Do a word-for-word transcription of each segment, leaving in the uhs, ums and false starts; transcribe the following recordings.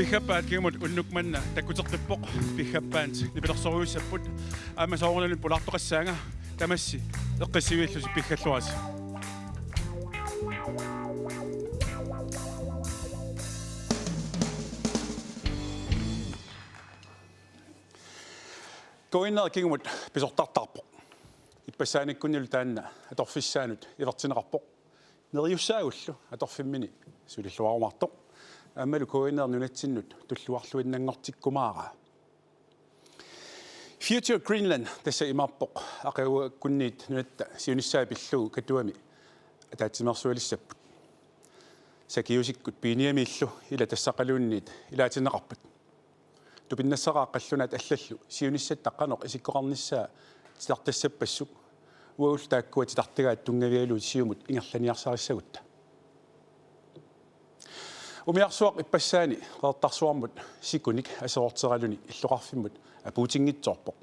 Piffappaat kingumut unnuk manna takkuteqqippoq, Piffappaat nipilersorujussuupput, aamma soorunalimi pulaartoqassaanga, tamassi eqqissiviillusi piggalluarisi. K N R kingumut pisortartarpoq. Ippassaaniikkunnilu taanna atorfissaanut ivertinneqarpoq. Neriussaagullu atorfimmini sulilluarumaartoq. Aammalu K N R nunatsinnut tulluarluinnanngortikkumaaraa. Future Greenland tassa imaappoq aqaguakkunniit nunatta siunissaa pillugu Katuami ataatsimeersualissapput. Sakiusikkut Piiniamiillu ila tassaqaluunniit ilaatinneqarpat. Tupinnassaraa qallunaat allallu siunissatta qanoq isikkoqarnissaa titartassappassuk, uagullu taakkua titartagaat tunngavigalugit siumut ingerlaniarsarissagutta. Umiarsuaq ippassaani Qeqertarsuarmut sikunik aserorteraluni illoqarfimmut apuutinngitsoorpoq.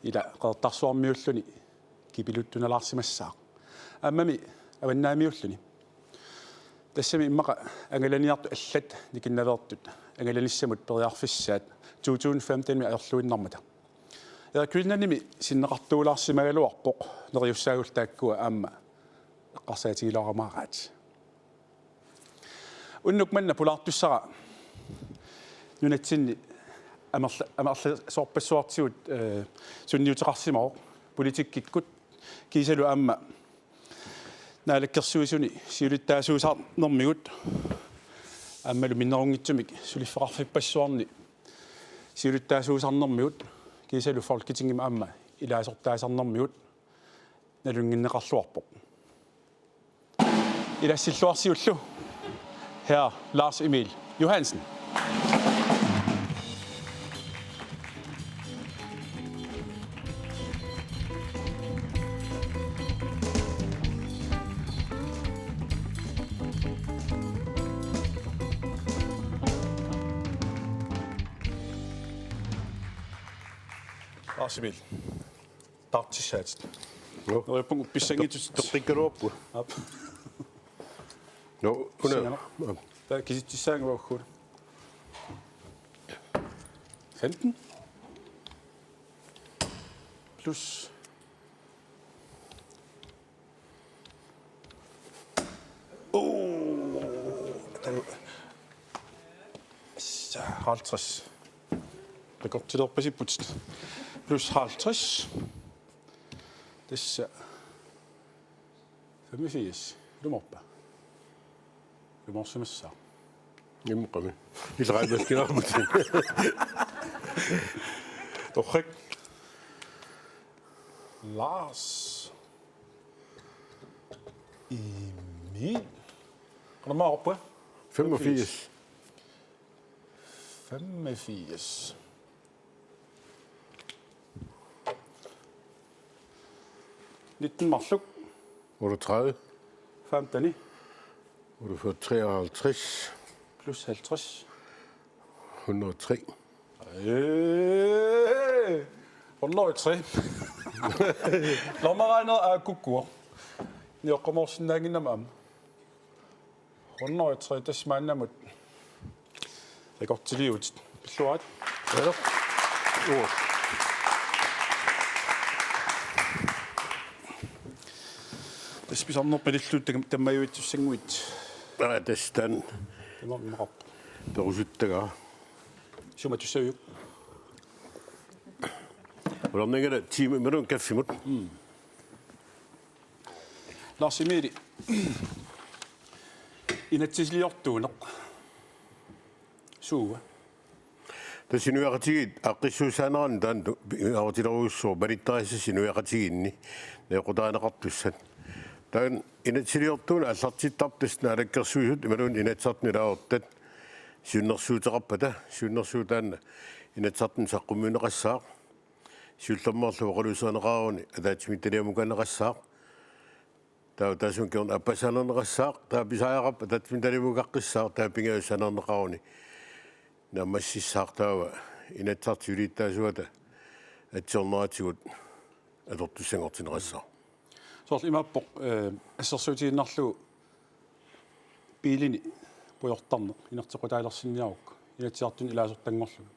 Ila Qeqertarsuarmiulluni kipiluttunalaarsimassaaq. Aammami avannaamiulluni. Tassami immaqa angalaniartut allat nikinnaveertut angalanissamut periarfissaat to tusind femten-imi ajorluinnarmata. Air Greenlandimi sinneqartulaarsimagaluarpoq, neriussaagullu taakkua aamma eqqarsaatigilarumaaraat. Unnuk manna pulaartussara nunatsinni amerla-, amerlasoorpassuartigut, eh, sunniuteqarsimavoq, politikkikkut kiisalu aamma Naalakkersuisuni siulittaasuusarnermigut aammalu minnerunngitsumik suliffeqarfippassuarni siulittaasuusarnermigut kiisalu Folketingimi aamma ilaasortaasarnermigut nalunnginneqarluarpoq. Ilassilluarsiullu, hr. Lars Emil Johansen. Lars Emil. Taartissaatit. Nå. Neriuppunga uppissanngitsutit. Toqqikkaluarpunga. Aap. Nå, una. Sinnera. Aap. Taava kisitsissaanga uagut. Femten. Plus. Oh, den, så halvtreds. Rekordilerpasipputit. Plus halvtreds. Tassa femogfirs. Ilumoorpa? Ilumoorsimassaaq. Immaqami. Ilraimmaskinaarput. Torrak. Lars. Emil. Qanormaa oqarpunga? Femogfirs. Femogfirs. Nitten marluk. Otteogtredive. Femten. Otteogfyrre, treoghalvtreds. Plus halvtreds. Hundrede og tre. Øh, hundrede og tre. Lommeregner er kukkua. Nioqqamoorsinnaannginnama aamma. Hundrede og tre, tassa maannamut rekordiliutit. Pilluarit. Aallar. Uu. Tassa pisarnerpalillu tam-, tammajuitsussannguit. Aa, tassa taanna. Tamarmik immaqarput. Perusuttagaa. Sumut tussaviuk? Ularnangala tiimi imaluunniit kaffimut. Mm. Lars Emil, inatsisiliortuuneq suua? Tassa inuiaqatigiit aaqqissuussaanerannut taanna aqqutilerujussuuvoq, malittarisassat inuiaqatigiinni najoqqutarineqartussat. Taanna inatsisiliortuuneq aallartittarpoq tassa Naalakkersuisut imaluunniit Inatsisartuni ilaasortat siunnersuuteqarpata, siunnersuut taanna Inatsisartuni saqqummiunneqassaaq. Siullermeerlu oqaluuserineqaruni ataatsimiititaliamukaanneqassaaq. Taava taassuma kingorna appassaaneerneqassaaq, taava pisariaqarpoq ataatsimiititaliamukaqqissaaq, taava pingajussaaneerneqaruni naammassissaaq, taava Inatsisartut siulittaasuata atsiorneratigut atortussanngortinneqassaaq. Soorlu imaappoq, eh, assersuutigiinnarlugu biilini pujortarneq inerteqqutaalersinniarukku Inatsisartuni ilaasortanngorlugu.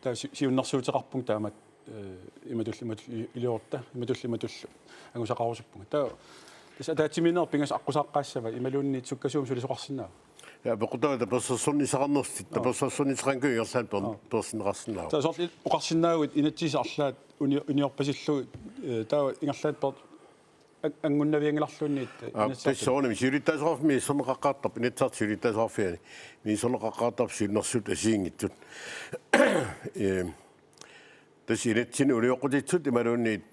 Taava si-, siunnersuuteqarpunga taamatut, eh, imatullu, imatullu iliorutta, imatullu, imatullu angusaqarusuppunga. Taava tassa ataatsimiinneq pingasut aqqusaaqqaassava imaluunniit sukkasuumik sulisoqarsinnaava? Ja, pequtaata tapersersornissaqarnersi, tapersersornissaqanngikkuit ingerlaannaq per-, Aa. persersinneqarsinnaavoq. Taava soorlu oqarsinnaavugut inatsisissat arlaat uni-, uniorpasillugu, eh, taava ingerlaannaq per-, an-, angunnavianngilarluunniit, eh, Aa, inatsisissartut. Tassa soorunami siulittaasoqarfimmi issorneqaqqaartarpoq, Inatsisartut siulittaasoqarfiani. Issorneqaqqaartarpoq siunnersuutit assigiinngitsut. Eh, tassa inatsisinni unioqqutitsisut imaluunniit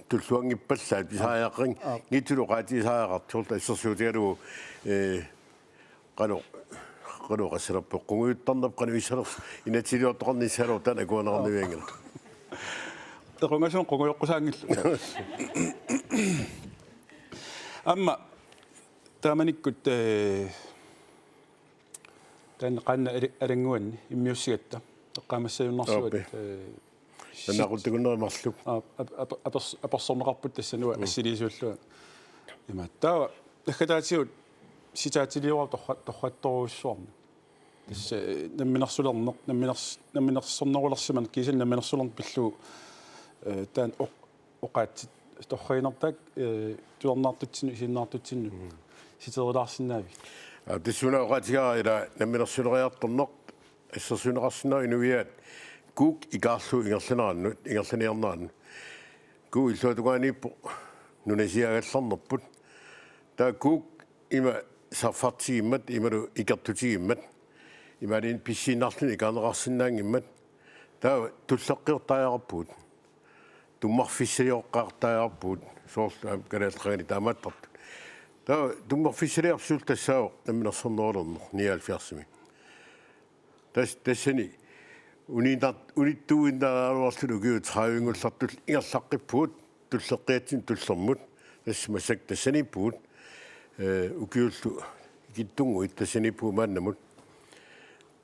tulluanngippallaat pisariaqarnngitsut oqaatigisariaqartut soorlu assersuutigalugu, eh, qanoq, qanoq oqassalerpoq, qungujuttarnerput qanoq issalersoq, inatsisiliortoqarnissaanut taanna akuerineqarnavianngilaq. Equngasumik qungujoqqusaanngillat. Aamma taamanikkut, eh, taanna qaannat ali-, alannguanni immiussigatta eqqaamassagunarsuat, Aappi. eh, Nanaaquttukunnerit marluk. Aa, ap-, ap-, apers-, apersorneqarput tassa uanga Mm. assiliisuullunga. Ima, taava naggataatigut sitaatiliorama torra-, torrattorujussuarmik. Tassa, eh, namminersulerneq, namminers-, namminersornerulersimaneq, kiisalu namminersulerneq pillugu, eh, taanna oq-, oqaatsit torraginertaak, eh, tusarnaartutsinnut, isiginnaartutsinnut Mm. siterilaarsinnaavigit? Aa, tassuuna oqaatigaara ila namminersuleriartorneq, assersuunneqarsinnaavoq inuiaat kuuk ikaarlugu ingerlanerannut, ingerlaniarnerannut. Kuuk illuatungaaniippoq nunasiaagallarnerput. Taava kuuk ima saffartigimmat, imalu ikertutigimmat, imaluunniit pissiinnarluni ikaarneqarsinnaanngimmat. Taava tulleqqiortariaqarpugut. Tummarfissalioqqaartariaqarpugut, soorlu aamma kalaallit qangali taamaattartut. Taava tummarfissaliarsuul tassaavoq namminersornerulerneq nioghalvfjerdsimi. Tas-, tassani uninnart-, unittuinnaraluarluta ukiut tredivinngullartullu ingerlaqqippugut tulleqqiatsinni tullermut. Tassa massakkut tassaniippugut, eh, ukiullu ikittunnguit tassaniippugut maannamut.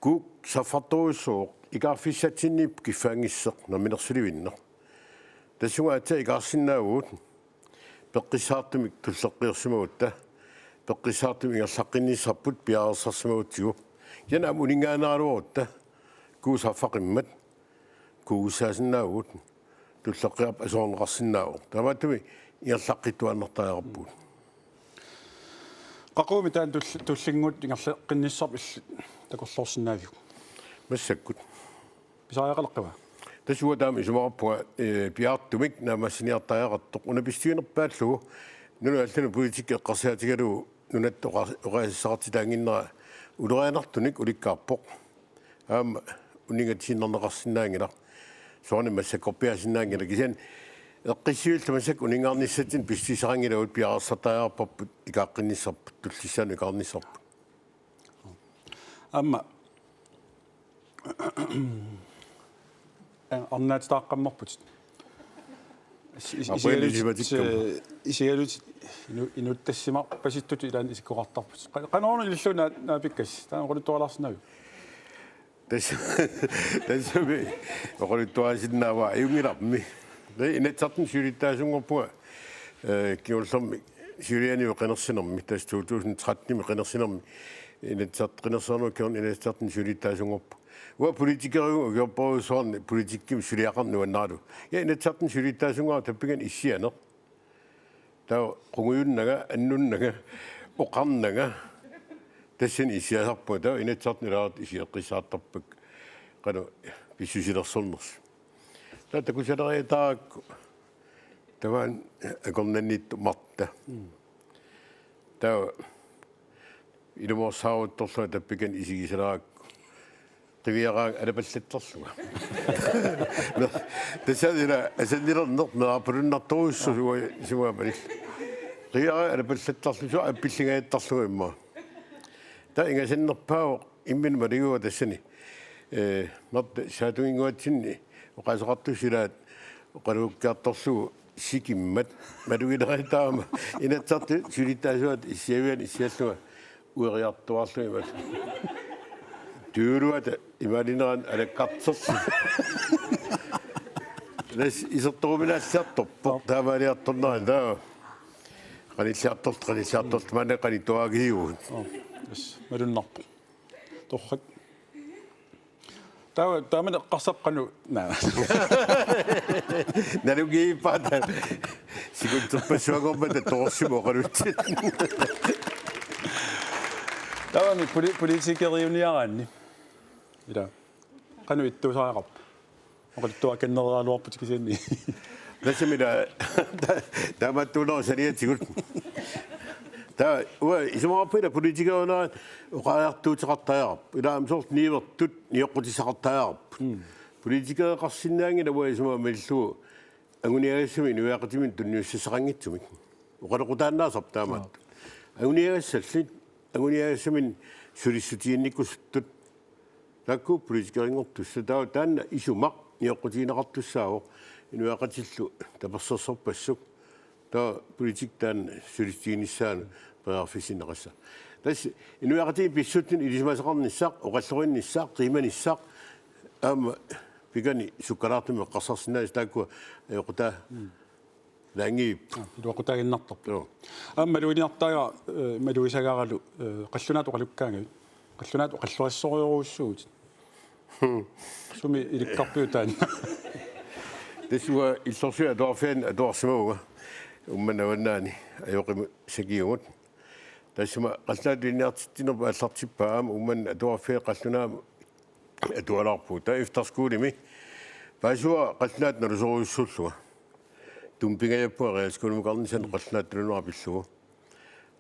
Kuuk saffartorujussuuvoq, ikaarfissatsinniippoq kiffaanngissuseq namminersulivinneq. Tassunga aatsaat ikaarsinnaavugut, peqqissaartumik tulleqqiorsimagutta, peqqissaartumik ingerlaqqinnissarput piareersarsimagutsigu. Kisianni aamma uninngaannaraluarutta, kuuk saffaqimmat, kuugussaasinnaavagut, tulleqqiarput aserorneqarsinnaavoq. Taamaattumik ingerlaqqittuaannartariaqarpugut. Qaqugumi taanna tull-, tullinnguuttoq ingerlaqqinnissarput illit takorloorsinnaaviuk? Massakkut. Pisariaqaleqqiva? Tassa uanga taama isumaqarpunga, eh, piaartumik naammassiniartariaqartoq. Una pissusinerpaallugu nunat allanut politikki eqqarsaatigalugu nunatta oqa-, oqaaseqartitaannginnera ulorianartunik ulikkaarpoq. Aamma uninngatisiinnarneqarsinnaanngilaq. Soorunami massakkorpiaasinnaanngilaq. Kisianni eqqissivilluta massakkut uninngaarnissatsinnut pissusissaqanngilagut, piareersartariaqarparput ikaaqqinnissaat, tullissaanut ikaarnissarput. Aamma arnaatitaaqqammerputit. Is-, is-, Apuin isigalutit, isimatikkamma. Eh, isigalutit inu-, inuuttassimarpasittutut ilaanni isikkoqartarputit. Qa-, qanoruna ilillugu naa-, naapikkassi? Taanna oqaluttualaarsinnaaviuk? Tassa, tassami oqaluttuaasinnaavara ajunngilarmi. Tassa Inatsisartuni siulittaasunngorpunga, eh, kingullermik siuliani qinersinermi, tassa to tusind trettenimi qinersinermi, Inatsisart-, qinersisarnut kingorna Inatsisartuni siulittaasunngorpunga. Uanga politikerimut ukiorparujussuarni politikkimik suliaqarneq nuannaralugu. Ja, Inatsisartuni siulittaasunngorpunga tappikani issianeq. Taava qungujunnanga, annunnanga, oqarnanga, tassani issiasarpunga, taava Inatsisartuni ilaasortaqartut isigeqqissaartarpakka, qanoq pissusilersornersut. Taava takusaleriataarakku, tamanna akornanniittoq Marta. Taava ilumoorsaaruttorlunga tappikani isigisalarakku. Qiviaraanga alapallattarlunga. Tassa ila asannilerneq meeraapalunnartorujussuuvoq, sua-, suaammalillu. Qiviaraanga alapallattarlunga, sua appillingajattarlunga immaqa. Taava ingasannerpaavoq imminut malugigukku tassani. Eh, Marta, saatuginnguatsinni oqaaseqartussat ilaat oqalukkiartorlugu sikimmat. Maluginerit taama Inatsisartuni siulittaasuata issiaviani issiallunga ueriartuaarlunga imaal. Tuuluata imaalinerani alakkarterlunga. Tassa isertoruminaalliartorpoq taamaaliartornera taava. Qanilliartortoq, qanilliartortoq, maanna qanittuarakku isigut. Aa, tassa malunnarpoq. Torrak. Taava taamani eqqarsarpara qanoq. Naa. Nalugiippaata. Sikunterpassuanngormat toorsimu oqalutsit. Taavami poli-, politikeriuniaraanni. Ila. Qanoq ittuusariaqarpa? Oqaluttuakannereraluarput kisianni. Tassami ila taamaattuunerup saniatigut. Taava uanga isumaqarpunga ila politikeriunerat oqariartuuteqartariaqarpoq. Ila aamma soorlu niuertut nioqqutissaqartariaqarput. Politikereqarsinnaanngilaq uanga isumaqarpunga malillugu anguniagassamik inuiaqatiminut tunniussassaqanngitsumik. Oqaloqataannaasarpoq taamaattoq. Anguniagassallit, anguniagassaminnik sulissutiginnikkusuttut. Taakku politikerinngortussat taava taanna isumaq nioqqutigineqartussaavoq inuiaqatillu tapersersorpassuk. Taava politikki taanna sulissutiginissaanut periarfissinneqassaaq. Tassa inuiaqatigiit pissutsit ilisimasaqarnissaq, oqalloqinnissaq, qiimanissaq aamma pikani sukkalaartumik eqqarsarsinnaasut taakku ajoqutaa- Laangiip. Iluaqutaaginnartarpoq. Joo. Aamma malugiartagaa, eh, malugisagaaralu, eh, qallunaatut oqalukkaangavit. Qallunaatut oqallorissorujorujussuuvutit. Sumi ilikkarpiuk taanna? Tassa uanga illorsuit atuarfianni atuarsimavunga. Uummannap avannaani ajoqimusakiugut. Tassami qallunaatut ilinniartitsinerput aallartippaa aamma Uummannap atuarfiat qallunaamut atualaarpugut. Taava efterskolemi paasivara qallunaatut nalusorujussuullunga. Tumpingajappunga realskolemiinngaanniit qallunaatut nalunnera pillugu.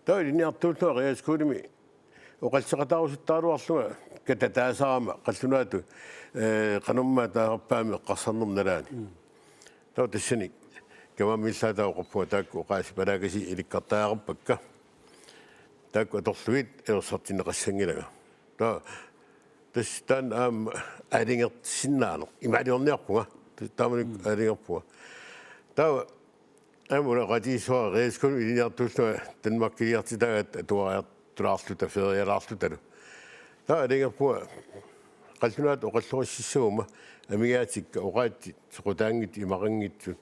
Taava ilinniartuullunga realskolemi oqalliseqataarusuttaraluarlunga katataasarama qallunaatut, eh, qanormaa taasarpaamik eqqarsarnerma nalaani. Taava tassani kamammillaat taava oqarpunga taakku oqaasii palaakasii ilikkartariaqarpakka. Taakku atorlugit eqqarsartinneqassanngilanga. Taava tassa taanna aamma aalajangersinnaaneq. Imaaliorniarpunga. Tassa taamanikkut aalajangerpunga. Taava aamma una oqaatigissuara realskolemi ilinniartuullunga Danmarkiliartitaagatta atuariartulaarluta ferialaarlutalu. Taava aalajangerpunga qallunaatut oqallorississaguma amigaatikka oqaatsit soqutaanngitsut imaqanngitsut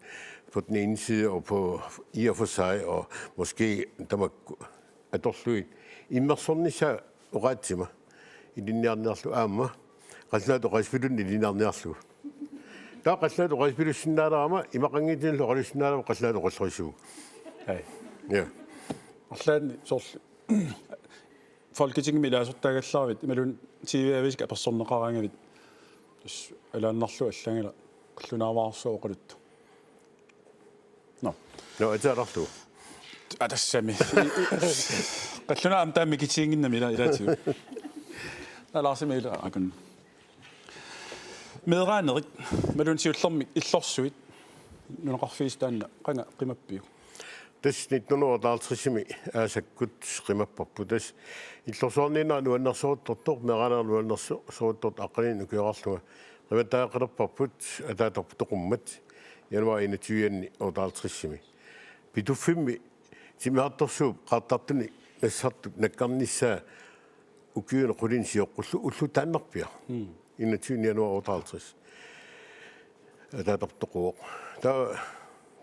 på den ene side og på i og for sig og måske tamakku atorlugit immersornissaa oqaatsima ilinniarniarlugu aamma qallunaatut oqaaseqarfinnut ilinniarniarlugu. Taava qallunaatut oqaaseqarfissinnaalerama imaqanngitsunillu oqalussinnaalerama qallunaatut oqallorissivugut. Ai. Ja. Arlaanni soorlu Folketingimi ilaasortaagallaravit imaluunniit T V-aviisikka apersorneqaraangavit. Tassa alaannarlugu allagila qallunaavaarsuaq oqaluttoq. Nå. Nå, atisaararlugu. Aa, tassami. Qallunaat aamma taama mikitiginnginnami ila-, ilaatigut. Nalaarsimik ila akun. Meeraanerit, imaluunniit siullermik illorsuit, nunaqarfiit taanna, qanga qimappiuk? Tassa nitten hundrede og otteoghalvtredsimi aasakkut qimapparput. Tassa illorsuarniinnera nuannersoruttortoq, meeraanerit nuannersoruttortoq aqqanilinnik ukioqarlunga. Qimattariaqalerparput ataatarput toqummat januar enogtyve-anni otteoghalvtredsimi. Pituffimmi timmisartorsuup qaartartuni nassartut nakkarnissaa ukiuni qulinik sioqqullugu ulloq taannarpiaq. Enogtyvende januar otteoghalvtreds. Ataatarput toquvoq. Taava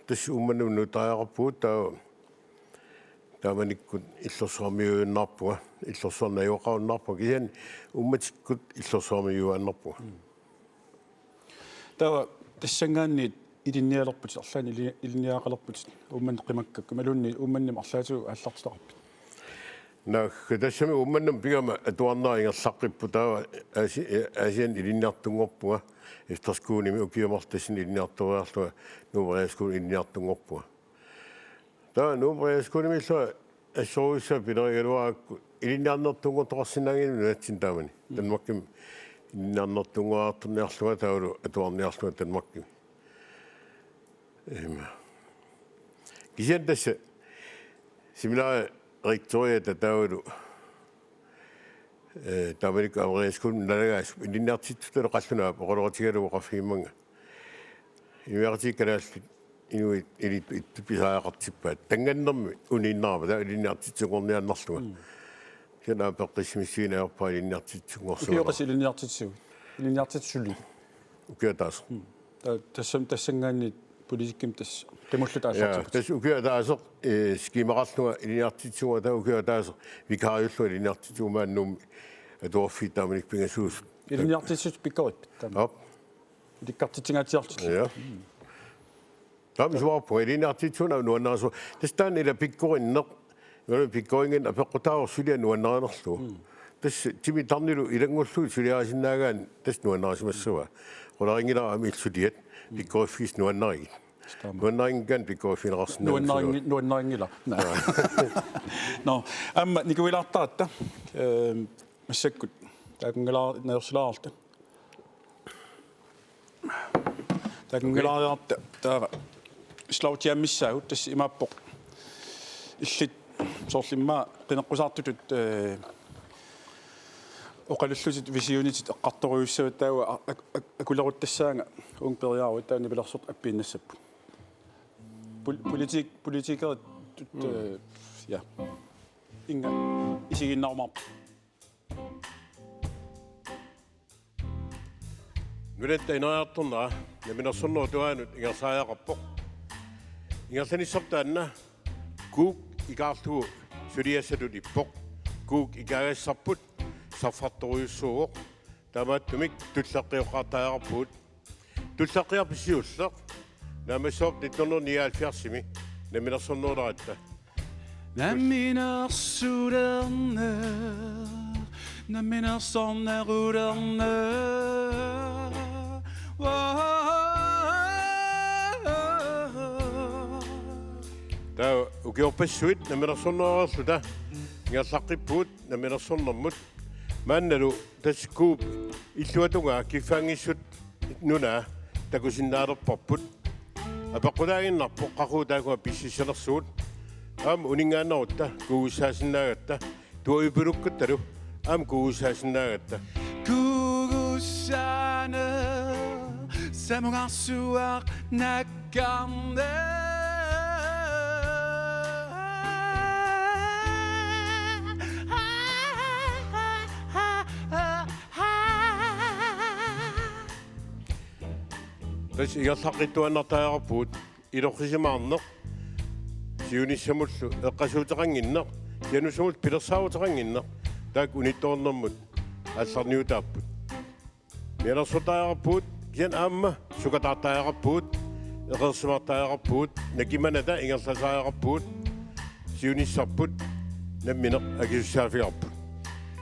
tassa Uummannamut nuuttariaqarpugut taava taamanikkut illorsuarmiuinnarpunga, illorsuarniuaqarunnaarpunga, kisianni uummatikkut illorsuarmiuinnarpunga. Taava tassanngaanniit ilinnialerputit, arlaannik ili-, ilinniagaqalerputit, Uummannap qimakkakku, imaluunniit Uummannamut arlaatigut aallartitaqarpit? Naagga, tassami Uummannamut pigama atuarnera ingerlaqqippoq, taava Aasi-, Aasianni ilinniartunngorpunga, efterskolemi ukiut marluk tassani ilinniartoriarlunga Nuummi Realskolemi ilinniartunngorpunga. Taava Nuummi Realskolemiillunga assorujussuaq pilerigaluarakku ilinniarnertuunngortoqarsinnaanngilanga nunatsinni taamani. Danmarkimi ilinniarnertuunngoriartorniarlunga taavalu atuarniarlunga Danmarkimi. Ima. Kisianni tassa seminariet rektoriata taavalu, eh, taamanikkut aamma realskolimut nalagaasup ilinniartitsisutut qallunaat oqaloqatigalugu oqarfigimmanga. Inuiaqatigiit kalaallit inuit ilittut ittut pisariaqartippaat. Tanngannermi uniinnarama taava ilinniartitsisunngorniaannarlunga. Kisianni aamma peqqissimassutigineq ajorpara ilinniartitsisunngorsimavara. Ukioqis ilinniartitsisuit? Ilinniartitsisuli? Ukiup ataaseq. Ta-, tassam-, tassanngaanniit politikkimi tassa qimulluta aallartipput. Tassa ukiup ataaseq, eh, skemaqarlunga ilinniartitsisuvunga taava ukiup ataaseq vikariullunga ilinniartitsisuvunga maani Nuummi Atuarfiit taamanikkut pingasuusut. Ilinniartitsisut pikkorit. Aap. Ilikkartitsingaatsiarlutik. Ja. Taama isumaarpunga ilinniartitsisut nuannarisarput. Tassa taanna ila pikkorinneq. Nuanna pikkorinngin apeqqutaavoq suliaq nuannarinerlugu. Tassa timi tarnilu ilanngullugu suliarisinnaagaanni tassa nuannarisimassavaa. Qularinngilara aamma illit suliat pikkoriffigisat nuannarigit. Nuannarinngikkaanni pikkoriffigineqarsinnaanngilaq. Nuannaringi-, nuannarinngilaq. Nå, aamma nikuilaartaratta. Ehm, massakkut. Taakkunngilaa-, najorsilaarta. Taakkunngilaareerta. Taava. Slauti ammissaagut tassa imaappoq. Illit soorlu immaqa qineqqusaartutut, eh, oqalullutit visionitit eqqartorujussuussavatit taava a-, a-, a-, akuleruttassaanga uunga periaruit taava nipilersortut appiinnassapput. Pol-, politik-, politikerit, eh, ja. Inga isigiinnarumaarput. Nunatta ineriartornera namminersornerup tungaanut ingerlariaqarpoq. Ingerlanissarput taanna Kuuk ikaarlugu suliassatut ippoq. Kuuk ikaagassarput sarfartorujussuuvoq. Taamaattumik tulleqqioqqaartariaqarpugut. Tulleqqiarput siulleq naammassivoq nitten hundrede nioghalvfjerdsimi namminersorneruleratta. Namminersulerneq, namminersornerulerneq. Taava ukiorpassuit namminersornerulerluta ingerlaqqippugut namminersornermut. Maannalu tassa Kuup illuatungaa kiffaanngissuseq nunaa takusinnaalerparput. Apeqqutaaginnarpoq qaqugu taakkua pississanersugut. Aamma uninngaannarutta kuugussaasinnaagatta. Tuavippalukkattalu aamma kuugussaasinnaagatta. Kuugussaaneq samungarsuaq nakkarneq. Tassa ingerlaqqittuaannartariaqarpugut ilorrisimaarneq siunissamullu eqqasuuteqannginneq, sianussamullu pilersaaruteqannginneq, taakku unittoornermut aallarniutaapput. Mianersortariaqarpugut, kisianni aamma sukataartariaqarpugut, eqeersimaartariaqarpugut, nakimanata ingerlasariaqarpugut, siunissarput nammineq akisussaaffigaarput.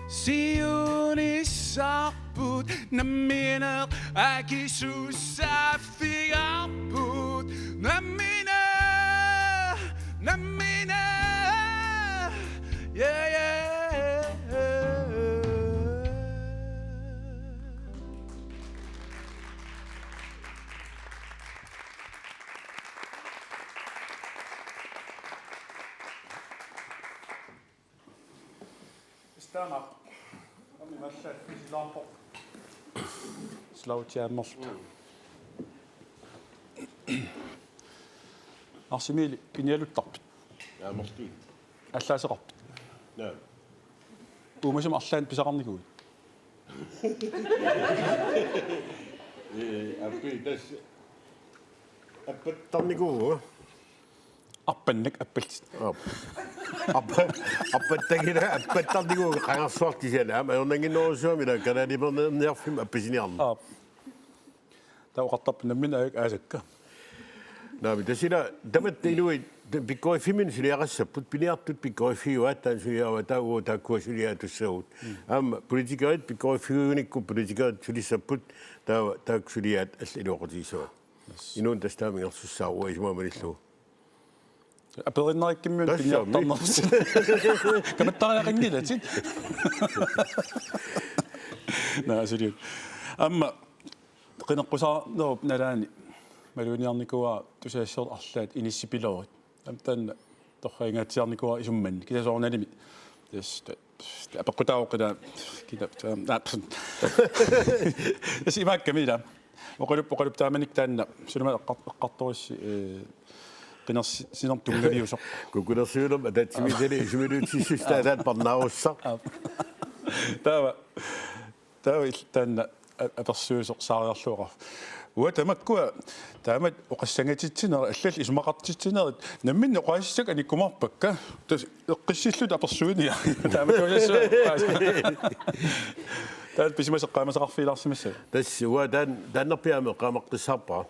Siunissarput nammineq akisussaaffigaarput. Nammineq, nammineq. Yeah, yeah. Istaama. Ami massa isilaampoq. Slauti aammerluta. Arsimiili pinialuttarpit? Aammerluta. Allaaseqarpit? Naa. Uumasumik arlaannik pisaqarnikuuit? Ee, appi tassa appattarnikuuvugut. Arpannak appallit. Aap. Appa-, appattagila appattarnikuuvugut qangarsuartut kisianni. Aamma ajornannginnerusumik ila kanalipernerniarfimmi appasiniarneq. Aap. Taava oqartarput nammineq ajak aasakka. Naamik, tassa ila tamatta inuit pikkoriffimmini suliaqassapput, piniartut pikkoriffiuaat taanna suliaat taava taakkua suliaat tussaapput. Aamma politikerit pikkoriffiunikku politikerit sulissapput taava taakku suliaat allat iluaqutigissavaat. Inuuneq tassa taama ingerlassaaq uanga isumaga malillugu. Aperinnarikkimmiuna. Tassa piniartarnersi. Kamattariaqanngilatit. Naa, suliaq. Aamma qineqqusaarnerup nalaani maluginiarnikuuara tusagassiortut arlaat inissipiloorlugit. Aamma taanna torragingaatsiarnikuuara isummanni. Kisianni soorunalimi. Yes, ta-, ta-, apeqqutaavoq kina, kina, ta-, naa, pfft. Tassa imaakkami ila. Oqalup, oqalup taamanikkut taanna. Suna eqqar-, eqqartorisi, eh, qinersi-, sinermut tunngaviusoq. Kukunersiunermut ataatsimik itali isumaliutissusiat taanna parnaarussaq. Aap. Taava, taava il-, taanna a-, apersuisoq saariarluaqaaq. Uanga tamakkua taamatut oqassangatitsinerit allallu isumaqartitsinerit namminneq oqaasissakka anikkumaarpakka. Tassa eqqissilluta apersuinia. Taamatuusassuaq. Taanna pisimasaq eqqaamasaqarfigilaarsimassavat. Tassa uanga taan-, taannarpiaq aamma eqqaamaqqissaarpara.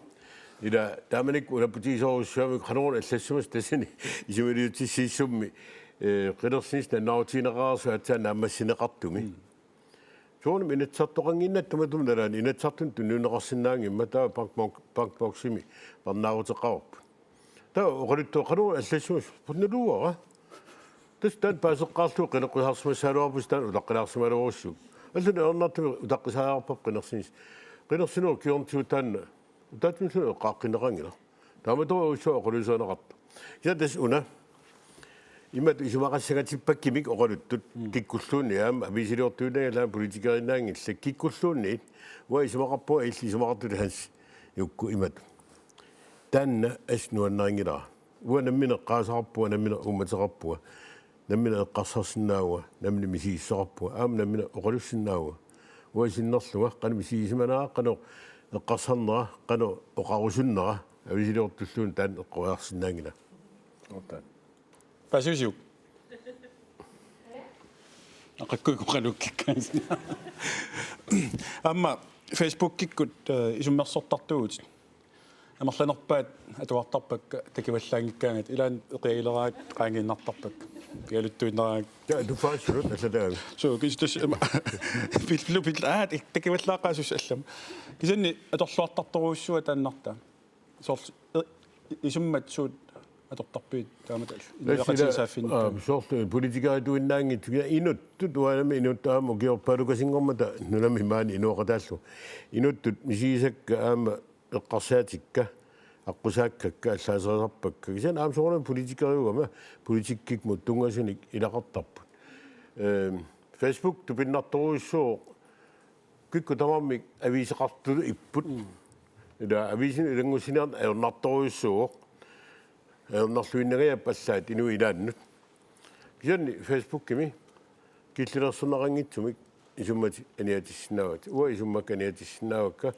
Ila taamanikkut unapputigisorujussuarmik qanoruna allassimasut tassani isumaliutissiissummi, eh, qinersinissaq nalunaarutigineqarnersoq aatsaat naammassineqartumi. Soorunami Inatsisartoqannginnatta tamatuma nalaani Inatsisartuni tunniunneqarsinnaanngimmat taava bankbok-, bankboksimi parnaaruteqarput. Taava oqaluttuaqqalu allassimasut punnaluuara. Tassa taanna paaseqqaarlugu qineqqusaarsimassagaluarpusi taanna utaqqilaarsimagaluarussuuvoq. Allanik ajornartumik utaqqisaareerparput qinersinissaq. Qinersinerup kingornatigut taanna utaatsimilluunniit eqqaaqqinneqanngilaq. Taamatorujussuaq oqaluuserineqartoq. Kisianni tassa una. Imatut isumaqassangatippakkamik oqaluttut. Mm. Kikkulluunniit aamma aviisiliortuinnaanngillat politikeriinnaanngillat kikkulluunniit. Uanga isumaqarpunga illit isumaqartutit Hans Jukku imatut. Taanna assut nuannarinngilara. Uanga nammineq eqqaasaqarpunga, nammineq uummateqarpunga. Nammineq eqqarsarsinnaavunga, nammineq misigissuseqarpunga, aamma nammineq oqalussinnaavunga. Uanga sinnerlunga, qanoq misigisimanaga, qanoq eqqarsarnera, qanoq oqarusunnera, aviisiliortulluunniit taanna eqqoriarsinnaanngilaq. Oqaat. Paasivisiuk? Aqakkui koqalukkikkaansi. Aamma Facebookikkut, eh, isummersortartuuvutit. Amerlanerpaat atuartarpakka takivallaanngikkaangat ilaanni eqiagileraat qaangiinnartarpakka. Pialuttuinnaraat. Ja, du får absolut, altså, der er Suu, kisianni tassa, aamma, pillu, pillu, aa, takivallaaqaasussat allamik. Kisianni atorluartartorujussuaq taannartaa. Soorlu, eh, isummat suut atortarpigit taamatut al-, Tassa ila, inuiaqatigiit saaffiginnittunik. Aa, soorlu politikerituinnaanngitsut, inuttut uanami inuttut aamma ukiorpaalukasinngormata nunami maani inuaqataallu. Inuttut misigisakka aamma eqqarsaatikka, aqqusaakkakka, allaaserisarpakka. Kisianni aamma soorunami politikeriugama, politikkikkut tunngasunik ilaqartarput. Ehm, Facebook tupinnartorujussuuvoq, kikkut tamarmik aviiseqartutut ipput. Mm. Ila aviisinik ilanngussiniarneq ajornartorujussuuvoq. Ajornarluinnangajapput allaat inuit ilaannut. Kisianni Facebookimi killilersorneqanngitsumik isummatit aniatissinnaavatit. Uanga isummakka aniatissinnaavakka.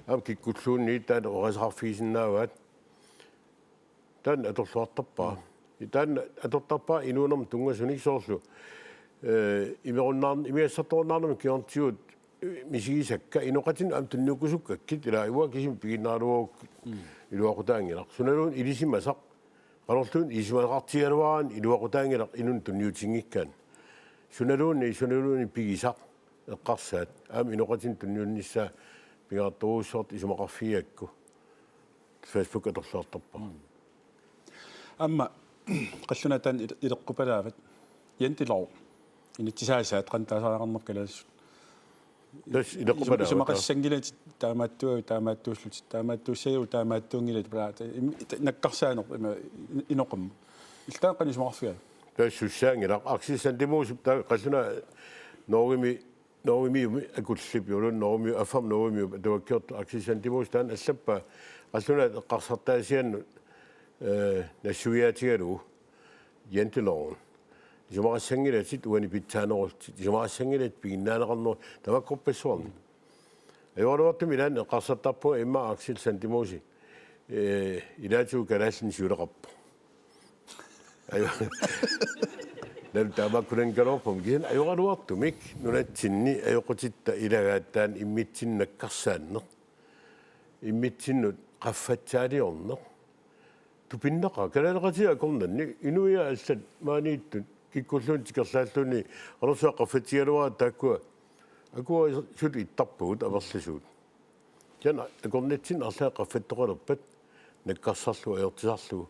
Aamma kikkulluunniit taanna oqaaseqarfigisinnaavaat. Taanna atorluartarpara. Taanna atortarpara inuunermut tunngasunik soorlu. Eh, imerunnaarn-, imigassartorunnaarnermut kingornatigut misigisakka inoqatinnut aamma tunniukkusukkakkit ilaa uanga kisimi piginnaraluarukkit iluaqutaanngilaq. Sunaluunniit ilisimasaq. Qanorluunniit ilisimasaqartigigaluaraanni iluaqutaanngilaq inunnut tunniutinngikkaanni. Sunaluunniit, sunaluunniit pigisaq eqqarsaat. Aamma inoqatinnut tunniunnissaa pingaartorujussuartut isumaqarfigigakku. Facebook atorluartarpara. Mm. Aamma qallunaat taanna il-, ileqqupalaavat. Jantelov. Inatsisaasaat qanoq taasariaqarnerput kalaallisut. Tassa ileqqupalaavat. Isum-, isumaqassanngilatit taamaattuagut taamaattuullutit, taamaattuussagigut taamaattuunngilatit, palaata, im-, ita-, nakkarsaaneq ima in-, inoqammut. Illit taanna qanoq isumaqarfigaat? Tassa sussaanngilaq. Aksel Sandemosep taanna qallunaat Norgemi Norgemiumi akullip, imaluunniit Norgemiu-, F M Norgemiup atuakkiortoq Aksel Sandemose taanna allappaa qallunaat eqqarsartaasiannut, eh, nassuiaatigalugu janteloven. Isumaqassanngilatit uani pitsaanerullutit, isumaqassanngilatit piginnaaneqarnerup tamakkorpassuarnik. Ajoraluartumik ilaanni eqqarsartarpunga immaqa Aksel Sandemose, eh, ilaatigut kalaallinik siuleqarpoq. Ajo-, nanu taamaakkunanngigaluarpoq, kisianni ajoraluartumik nunatsinni ajoqutitta ilagaat taanna immitsinnut nakkarsaanneq. Immitsinnut qaffatsaaliorneq. Tupinnaqaaq, kalaaleqatigiit akornanni, inuiaat allat maaniittut, kikkulluunniit tikerlaalluunniit, qanorsuaq qaffatsigaluaraat taakkua, akuerisutut ittarpagut amerlasuut. Kisianni akornatsinni arlaat qaffattoqalerpat nakkarsarlugu ajortisarlugu.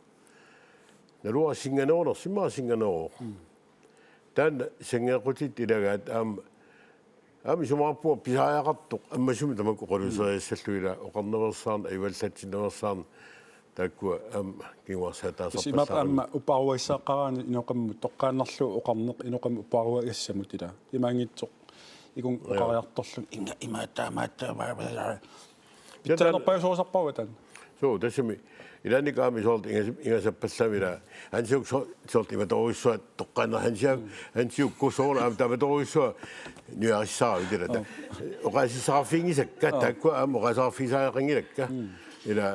Naluara singanerunersoq, immaqa singaneruvoq. Mm. Taanna sanngeequtitta ilagaat aamma, aamma isumaqarpunga pisariaqartoq ammasumik tamakku oqaluuseriassallugu ilaa oqarnaveersaarneq, ajuallatsinnaveersaarneq, taakkua aamma kinguarsaataasarpallaarami. Tassa imaappoq aamma upaaruagassaqaraanni inoqammut toqqaannarlugu oqarneq inoqammut upaaruagassamut ilaa. Imaanngitsoq. Ikun Joo. Oqariartorluni inga ima taamaattaa. Pitsaanerpajusoorusarpaat taanna. Suu, tassami Ilaanni aamma soorlu ingas-, ingasappallaamik ilaa. Hansiuk so-, soorlu imatorujussuaq toqqaannaq Hansiuk, Hansiukkut soorlu aamma tamatorujussuaq nujarissaarut ilaa. Oqaasissaqarfiginngisakka, taakkua aamma oqaaseqarfigisariaqanngilakka. Ilaa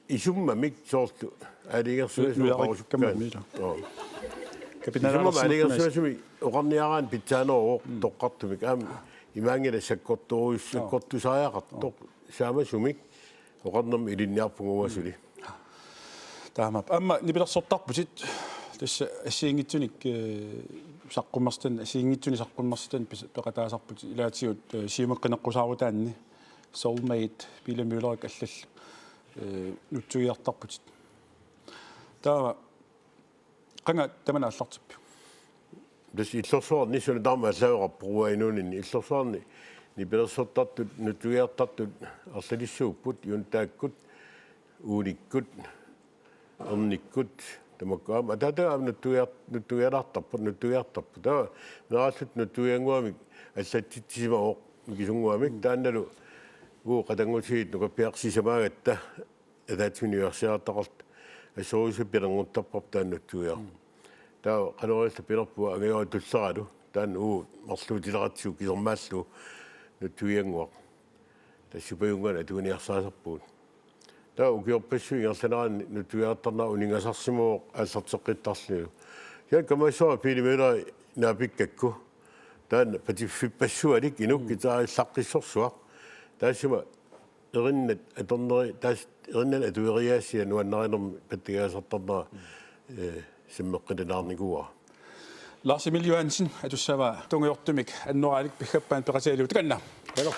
isummamik soorlu aalajangersimasumik. Nujarissammammi ilaa. Oo. Isummamik aalajangersimasumik oqarniaraanni pitsaaneruvoq toqqartumik. Aamma imaanngilaq sakkortorujus-, sakkortusariaqartoq. Saamasumik oqarnermik ilinniarpunga uanga suli. Taamaappoq. Aamma nipilersortarputit tassa assigiinngitsunik, eh, saqqummersitanik, assigiinngitsunik saqqummersitanik pis-, peqataasarputit ilaatigut, eh, Siumut qineqqusaarutaanni Soulmate, Pele Møllerik allallu, eh, nutsuiartarputit. Taava qanga tamanna aallartippiuk? Tassa illorsuarni suna tamarmi allaaveqarpoq uanga inuuninni. Illorsuarni nipilersortartut, nutsuiartartut arlalissuupput, Juntaakkut, Uunikkut, Ernikkut, tamakku aamma. Ataataga aamma nutsuiar-, nutsuialaartarput, nutsuiartarput. Taava meeraalluta nutsuiannguamik allatsitsisimavoq mikisunnguamik. Taannalu uagut qatanngutigiit nukappiaraq sisamaagatta ataatsimiinnersiartaqartut assorujussuaq pilernguttarparput taanna nutsuiaq. Taava qanoq ililluta pilerpunga angajoqqaat tulleralu taanna uagut marluutileqatsigu kisermaallugu nutsuiannguaq. Tassa supajunnguanik atuiniarsaasarpugut. Taava ukiorpassuit ingerlaneranni nutsuiartarnera uninngasarsimavoq aallarteqqittarlunilu. Kisianni kamassuara Pele Møller naapikkakku. Taanna patiffippassualik inukkit taarillaqqissorsuaq. Taassuma erinnat atorneri, taas-, erinnat atueriaasiat nuannarinermik pattagiaasartarnera, eh, sammeqqinnilaarnikuuara. Lars Emil Johansen, atussavaa tungujortumik annoraalik piffissaq peqatigalugu, takanna. Hello.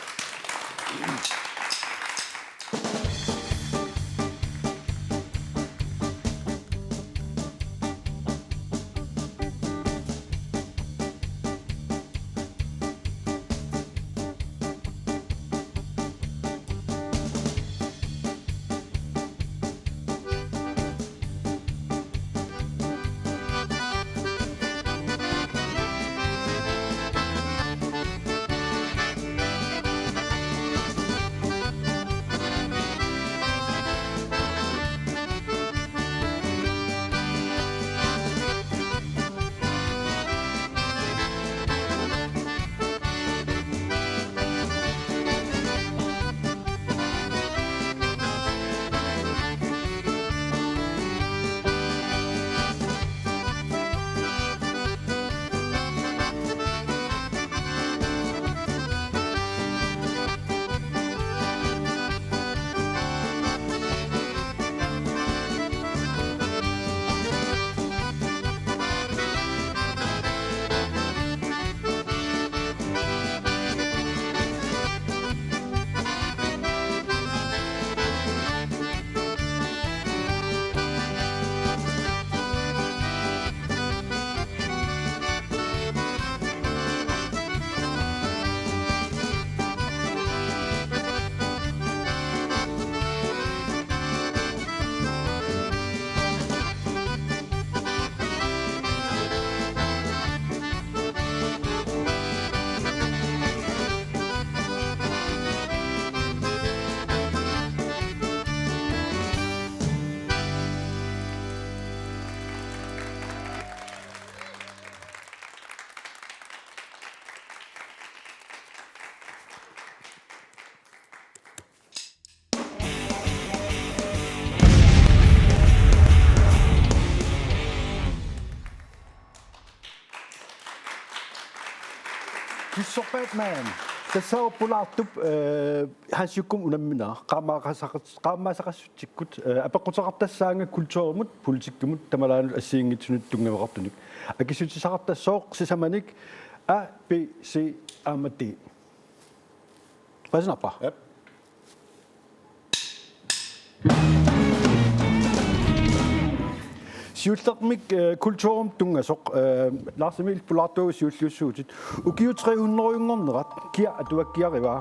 Kissorpaat man. Tassaavoq pulaartup, eh, Hansiukkumut unamminera. Qaammaasaqas-, qaammaasaqassutsikkut, eh, apeqquteqartassaanga kulturimut, politikkimut, taamaalillutit assigiinngitsunut tunngaveqartunik. Akissutissaqartassooq sisamanik A, B, C aamma D. Paasinarpa? Jep. Siullermik, eh, kulturimut tunngasoq, eh, Lars Emil, pulaartuagut siulliussuutit. Ukiut tre hundrede-nngornerat kia atuakkiarivaa?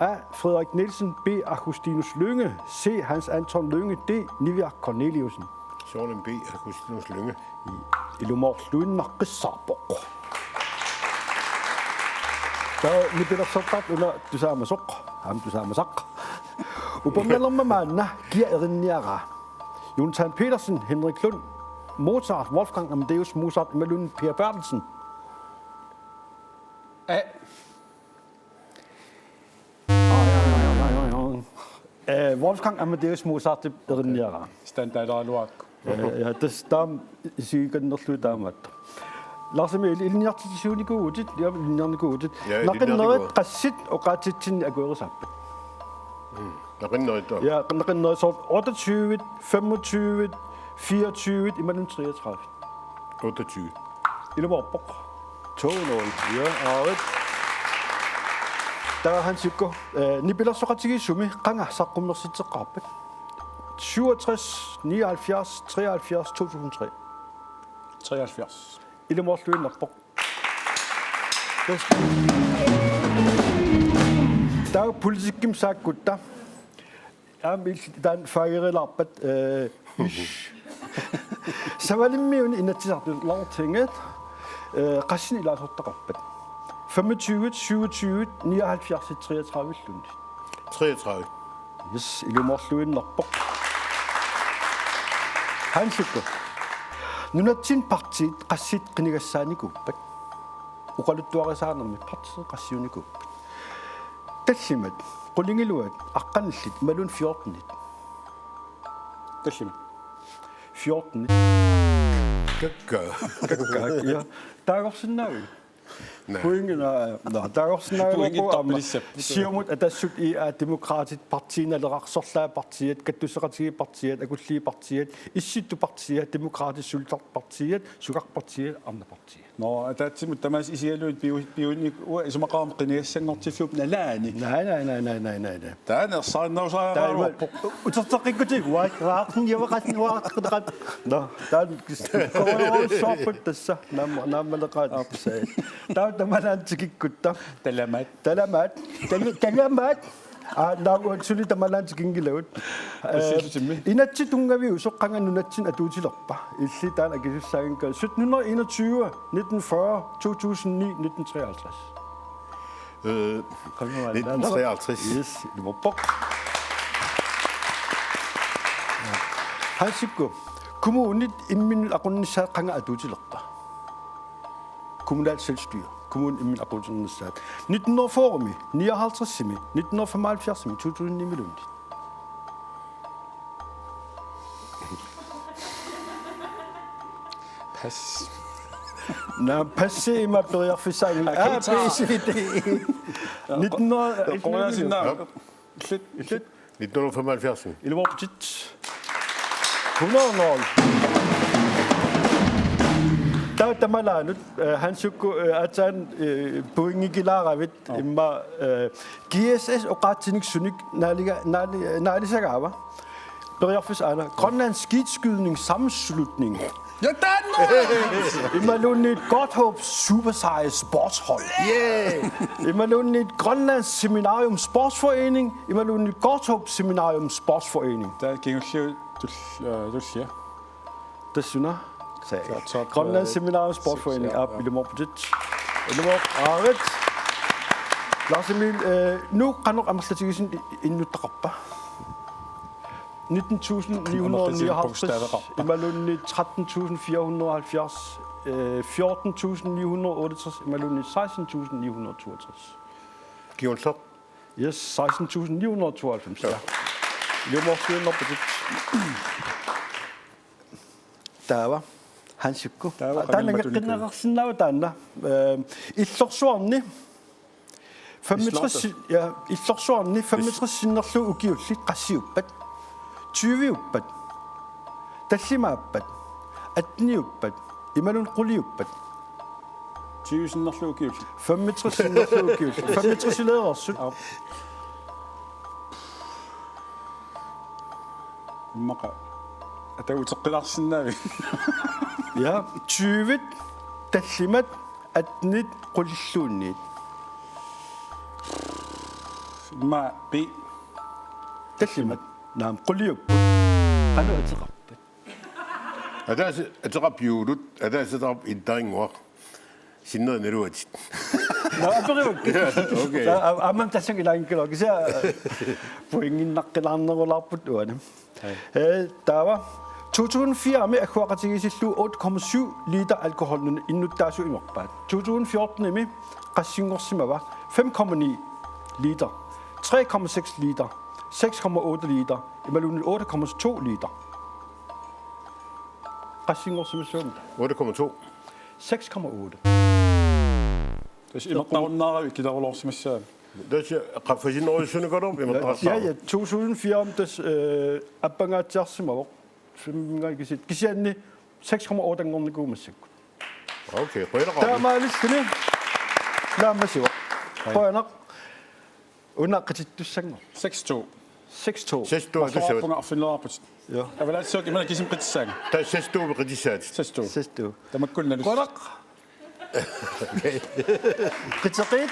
A, Frederik Nielsen, B, Augustinus Lynge, C, Hans Anton Lynge, D, Niviaq Korneliussen. Soorunami B, Augustinus Lynge. Ilumoorluinnaqqissaarpoq. Taava nipilersortartut una tusaamasoq, aamma tusaamasaq. Upernallerma maanna kia erinniaraa? Jonathan Petersen, Henrik Lund, Mozart, Wolfgang Amadeus Mozart, imaluunniit Pia Berthelsen. A. Eh, Wolfgang Amadeus Mozart erinniaraa. Standardaluak. Eh, ja, tassa taama isigikannerlugu taamaattoq. Lars Emil, ilinniartitsisuunikuuvutit, ja, ilinniarnikuuvutit. Ja, Naqinnerit ilinniarnikuuvutit. Qassit oqaatsitsinni akuerisaapput? Naqinnerit. Ja, naqinnerit soorlu otteogtyve, femogtyve, fireogtyve, imaluunniit treogtredive. Otteogtyve. Ilumoorpoq. To nul. Ja, aarit. Taava Hansikku, eh, nipilersoqatigiissumi qanga saqqummersitseqqaarpat? Syvogtres, nioghalvfjerds, treoghalvfjerds, to tusind tre. Treoghalvfjerds. Ilumoorluinnarpoq. Taava politikkimik saakkutta. Aamma il-, taanna fagerilaarpat, eh, ish. Savalimmiuni Inatsisartut, Lagtinget, eh, qassinik ilaasortaqarpat? Femogtyve, syvogtyve, nioghalvfjerds, treogtredive-luunniit. Treogtredive. Yes, ilumoorluinnarpoq. Hansikku. Nunatsinni partiit qassit qinigassaanikuuppat? Oqaluttuarisaanermi partiit qassiunikuuppat? Tallimat, qulingiluat, aqqanillit, imaluunniit fjortenit? Tallimat. Fjortenit. Kakka. Kakkaak, ja. Taagorsinnaaviuk? Naa. Pointit, naa, naa, taagorsinnaaviuk? Pointit Aamma dobbeltissap. Siumut, Atassut, I A, Demokraatit, Partii Naleraq, Sorlaat Partiit, Kattusseqatigiit Partiit, Akulliit Partiit, Issittut Partiit, Demokraatit, Sulitat Partiit, Sukatut Partiit, Arnat Partiit. Nå, ataatsimut tamaasa isigalugit piu-, piunik uanga isumaqarama qinigassanngortiffiup nalaani. Nej, nej, nej, nej, nej, nej, nej. Taanna ersarinnarusaarpoq. Uterteqqikkutsigu, uai, raaqin javakas nuaqqeqat. Nå, taanna kis-, kis-, kis-, tassa. Naamma-, naammaleqaat. Taava tamalaani tikikkutta. Talamaat. Talamaat. Tal-, talamaat. Aa, naagga suli tamalaani tikinngilagut. Tassiillutimmi. Eh, inatsit tunngaviusoq qanga nunatsinni atuutilerpa? Illit taanna akisussaagakkit. Sytten hundrede enogtyve, nitten fyrre, to tusind ni, nitten treoghalvtreds. Øh, nitten treoghalvtreds. Yes, ilumoorpoq. Hansikku, kommunit imminnut aqunnissaat qanga atuutilerpa? Kommunalt selvstyre. Kommunit imminnut aqunnissaat. Nitten hundrede fyrre-mi, nioghalvtreds-imi, nitten hundrede femoghalvfjerds-imi, to tusind ni-miluunniit. Pas. Nå, passi ima periarfissaanngilaq. A, B, C, D, E. Nitten hundrede, Qoriasinnaavik. Illit, illit. Nitten hundrede femoghalvfjerds. Ilumoorputit. Hundrede nul. Taava tamalaanut, eh, Hansikku, eh, aatsaat, eh, pointikilaaravit, immaqa, eh, G S S oqaatsinik sunik naaliga-, naali-, naalisagaava? Periarfissaq aana. Grønlands Skedskydningssammenslutning. Ja, taanna! Imaluunniit Godthåb Superseje Sportshold. Yeah! Imaluunniit Grønlands Seminarium Sportsforening. Imaluunniit Godthåb Seminarium Sportsforening. Taava kingulliit tul-, øh, tullia. Tassuna. Taava top, Grønlands øh, Seminarium Sportsforening. seks, ja, Aap, ja. Ilumoorputit. Ilumoorputit. Lars Emil, eh, Nuuk qanoq amerlatigisunik innuttaqarpa? Nitten tusind ni hundrede og nioghalvtreds, imaluunniit tretten tusind fire hundrede og halvfjerds, eh, fjorten tusind ni hundrede og otteogtres, imaluunniit seksten tusind ni hundrede og toogtres. Kingulleq. Yes, seksten tusind ni hundrede og tooghalvfems, ja. Ilumoorsuinnarputit. Taava, Hansikku. Taava Taanna qanimmat ngeqqinneqarsinnaavoq taanna. Eh, illorsuarni. Femogtres, ja, illorsuarni femogtres sinnerlugu ukiullit qassiuppat? Tyviuppat? Tallimaappat? Atteniuppat? Imaluunniit quliuppat? Tyve sinnerlugu ukiullit. Femogtres sinnerlugu ukiullit. Femogtres-ileereersut. Aap. Immaqa. Ata uteqqilaarsinnaavit. Ja, tyvit, tallimat, attenit, qulilluunniit. Immaqa B. Tallimat. Naamik, quliupput. Qanoq ateqarpat? Ataaseq ateqarpoq Juulut, ataaseq ateqarpoq Ittarinnguaq. Sinneri naluatit. Nå, aperivakkit. Okay. Sa-, a-, aamma tassani ilaanngikkaluarpoq. Kisianni, eh, pointinnaqqilaarnerulaarput uani. Hej. Eh, taava. To tusind fire-mi agguaqatigiissillugu otte komma syv liter alkohol nun-, innuttaasut imerpaat. To tusind fjorten-imi qassinngorsimava? Fem komma ni liter, tre komma seks liter, seks komma otte liter, imaluunniit otte komma to liter. Qassinngorsimassavarmi? Otte komma to. Seks komma otte. Tassa imertarunnaaravit kilaruloorsimassavat. Tassa qaffasinnerujussuunikuugaluarpoq imertarassaaq. Ja, ja, to tusind fire-mi tassa, øh, appangaatsiarsimavoq. Femngai kisit. Kisianni seks komma otte-nngornikuuvoq massakkut. Okay, qujanaq. Taamaalilluni naammassivoq. Qujanaq. Una qitittussanngorpoq. Seks to. Seks to. Seks to, tussavat. Marluarpunga arfineq-marluupput. Ja. Avalaatsisoq ima kisimi qitissaanga. Tassa seks to qitissaat. Seks to. Seks to. Tamakkunnalus. Qujanaq. Qiteqqiit.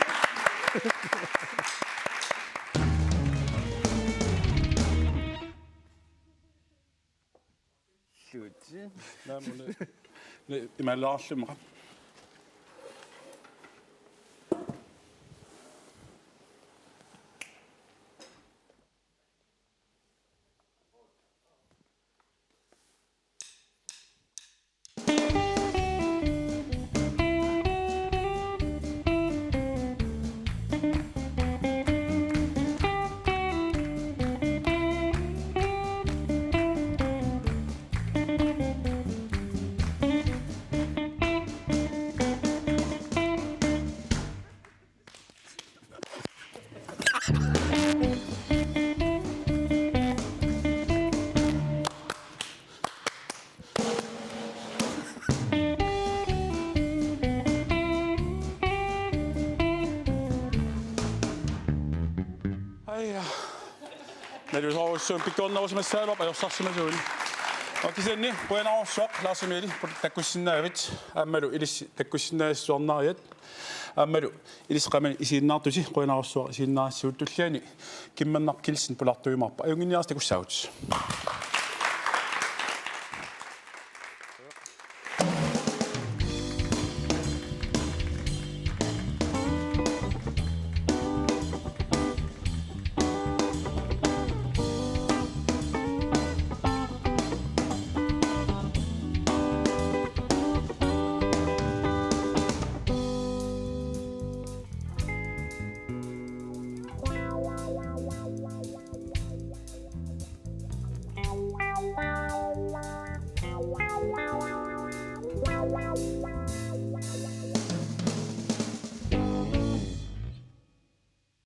Sluti. Naamune. Ne, imalaarluma. Aja. Nalusoorujussuarmik pikkorinnerusimassagaluarpoq ajorsarsimasuunik. Kisianni qujanarsuaq Lars Emil takkussinnaagavit aammalu ilissi takkussinnaagassarsiornariat. Aammalu ilissi qamani isiginnaartusi qujanarsuaq isiginnaagassat, tulliani Kimmernaq Kielsen pulaartuimaarpoq. Ajunnginniarsi takussaagut.